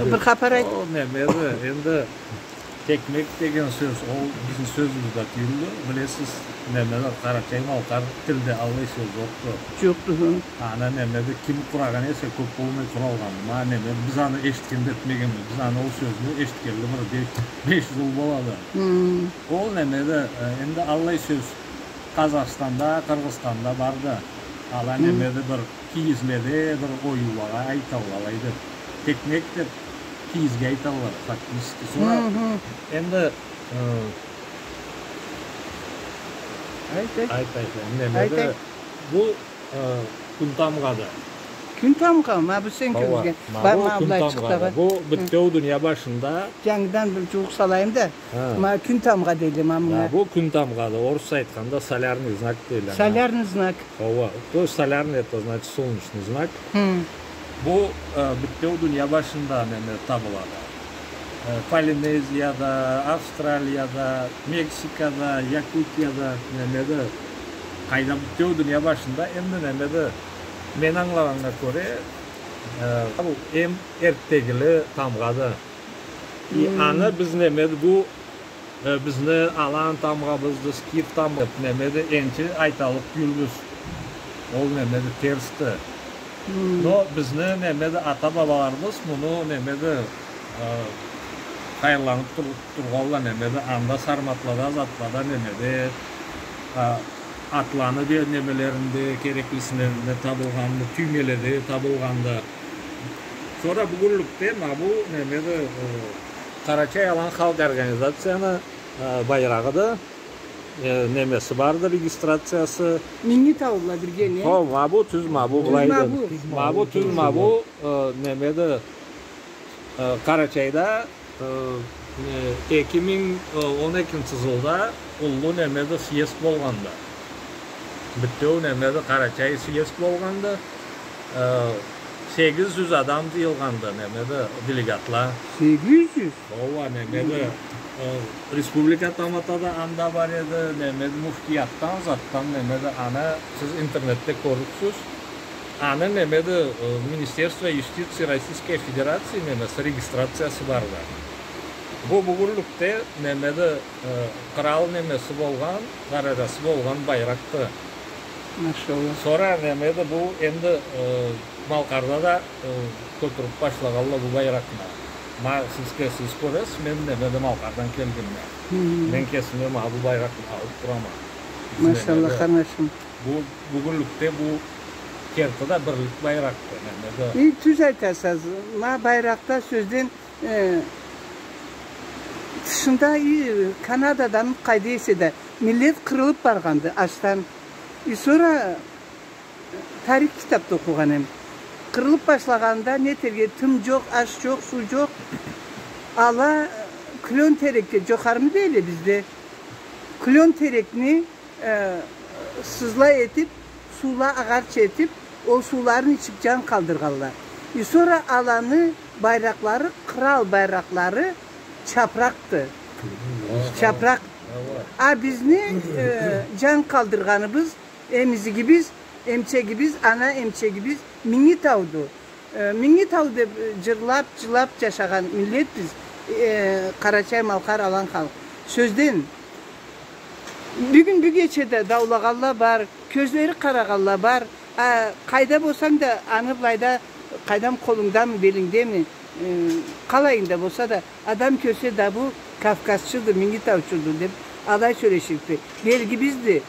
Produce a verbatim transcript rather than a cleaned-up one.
Бир хапар айт. Ол немеди, энди текмек деген сёз, ол бизни сёзюбюз да тюйюлдю. Билесиз, немеди, къарачай-малкъар тилде аллай сёз жокъду. Жокъду, хы. Аны немеди, ким къурагъан эсе, кёп болмай къуралгъанды. Ма немеди, биз аны эшитген да этмегенбиз. Биз аны, ол сёзню эшитгенли бир беш, беш жыл болады. Хы. Ол немеди, э, энди аллай сёз Къазахстанда, Къыргъызстанда барды. Ала немеди, бир кийизледе бир оюулагъа айталла алайды. Текмек деп кийизге айталла, фактически. Сора энди, э, айт, айт. Айт, айт, айт. Немеди, бу, э, кюн тамгъады. Кюн тамгъа, ма бу сен кёрген. Ма бу кюн тамгъады. Бу битеу дуния башында. Жангыдан бир жууукъ салайым да. Ма кюн тамгъа дейди, ма муну. Ха, бу кюн тамгъады. Орусча айтханда, солярный знак дейди. Солярный знак. Ооба, то есть солярный, это значит солнечный знак. Бу, э, битеу дуния башында неме табылады. Э, Полинезияда, Австралияда, Мексикада, Якутияда, немеди, къайда, битеу дуния башында. Энди немеди, мен ангылагъаннга кёре, э, бу эм эрттегили тамгъады. И аны биз немеди, бу, э, бизни алан тамгъабызды, скиф тамгъа деп немеди, энчи айталлыкъ тюйюлбюз. Ол немеди, терсди. Но бизни немеди, ата-бабаларыбыз муну немеди, э, хайырланып тур-, тургъалла немеди, анда сарматлада, затлада немеди, э, атланы бир немелеринде, кереклисинде табылгъанды, тюймеледе табылгъанды. Сора бюгюнлюкде ма бу немеди, э, Къарачай-Алан халкъ организацияны, э, байрагъыды, э, немеси барды, регистрациясы. Минги таулула бирге, не? Хо, ма бу тюз, ма бу былайды. Ма бу тюз, ма бу, э, немеди, э, Къарачайда Э, э, эки минг он экинчи жылда уллу немеди, съезд болгъанды. Битеу немеди, Къарачай съезд болгъанды. Э, сегиз жюз адам жыйылгъанды, немеди, делегатла. Сегиз жюз? Ооба, немеди, э, республика тамата да анда бар эди, немеди, муфтиятдан, затдан, немеди, аны сиз интернетде кёрлюксюз. Аны немеди, э, Министерство юстиции Российской Федерации немеси, регистрациясы барды. Бу бюгюнлюкде немеди, э, кърал немеси болгъан, даражасы болгъан байракъды. Машалла. Сора немеди бу энди, э, Малкъарда да, э, кётюрюп башлагъалла бу байракъны. Ма сиз кесигиз кёресиз, мен немеди Малкъардан келгенме. Мен кесиме ма бу байракъны алып турама. Машалла, къарнашым. Бу, бюгюнлюкде бу керти да бирлик байракъды, немеди. Э, тюз айтасыз. Ма байракъда сёзден, э, тышында, э, Канададан къайда эсе да миллет къырылып баргъанды ачдан. Э, сора тарих китапда окъугъан эм. Къырылып башлагъанда не этерге, тым жокъ, аш жокъ, суу жокъ. Ала, э, клён терекге, жохармы дейле бизде? Клён терекни э, сызла этип, суула агъарча этип, ол сууларын ичип жан къалдыргъанла. Э, сора аланы байракълары, кърал байракълары чапракъды. Чапракъ. А бизни, э, жан къалдыргъаныбыз, эмизигибиз, эмчегибиз, ана эмчегибиз Минги тауду. Э, Минги тау деп, э, жырлап, жылап жашагъан миллетбиз, э, къарачай-малкъар алан халкъ. Сёзден, бюгюн, бюгече да даулагъанла бар, кёзлери къарагъанла бар. А, къайда болсанг да, аны былайда, къайдам, къолунгдамы, белингдеми, э, къалайында болса да, адам кёрсе да, бу кавказчыды, минги таучуду деп, алай сёлеширикди. Белгибизди.